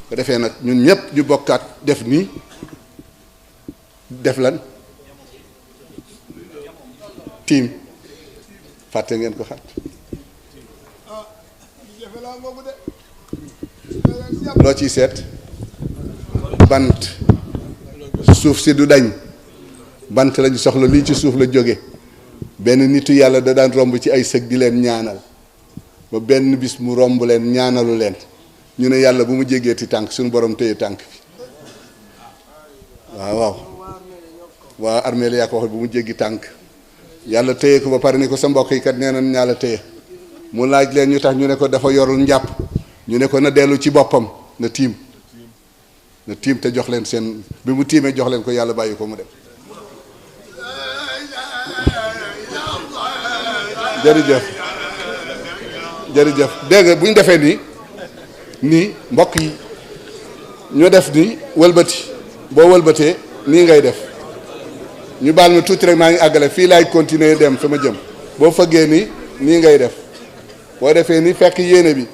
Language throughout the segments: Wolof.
ko defee nag ñun ñëpp ñu bokkaat def nii def lan tiim fàtte ngeen ko xat loo ciy seet bant suuf si du dañ bant lañu soxla lii ci suuf la jóge benn nitu yàlla da daan romb ci ay sëg di leen ñaanal ba benn bis mu romb leen ñaanalu leen ñu ne yàlla bu mu jéggeeti tànk suñu borom téye tànk bi waaw armée la yaa ko wax bu mu jéggi tànk yàlla téye ko ba pare ni ko sa mbokk yi kat nee nañ ñaa la téye mu laaj leen ñu tax ñu ne ko dafa yorul njàpp ñu ne ko na dellu ci boppam na tiim te jox leen seen bi mu tiimee jox leen ko yàlla bàyyi ko mu dem jërëjëf dégg nga bu ñu defee nii mbokk yi ñu def ni wëlbati boo wëlbatee nii ngay def ñu baal ma tuuti rek maa ngi àggale fii laay continuer dem fa ma jëm boo fëggee nii ngay def boo defee ni fekk yéene bi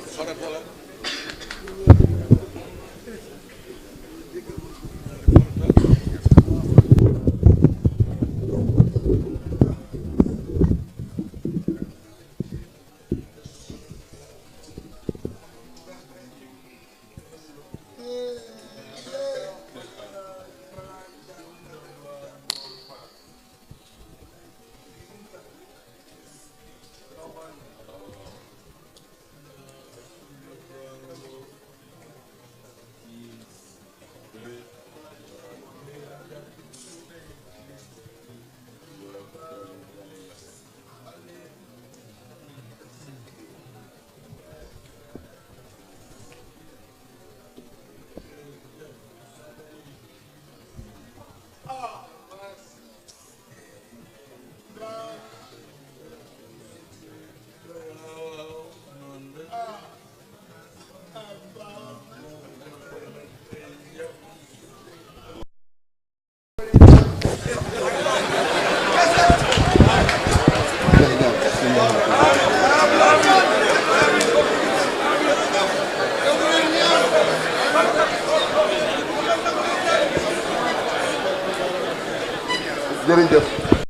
jërëjëf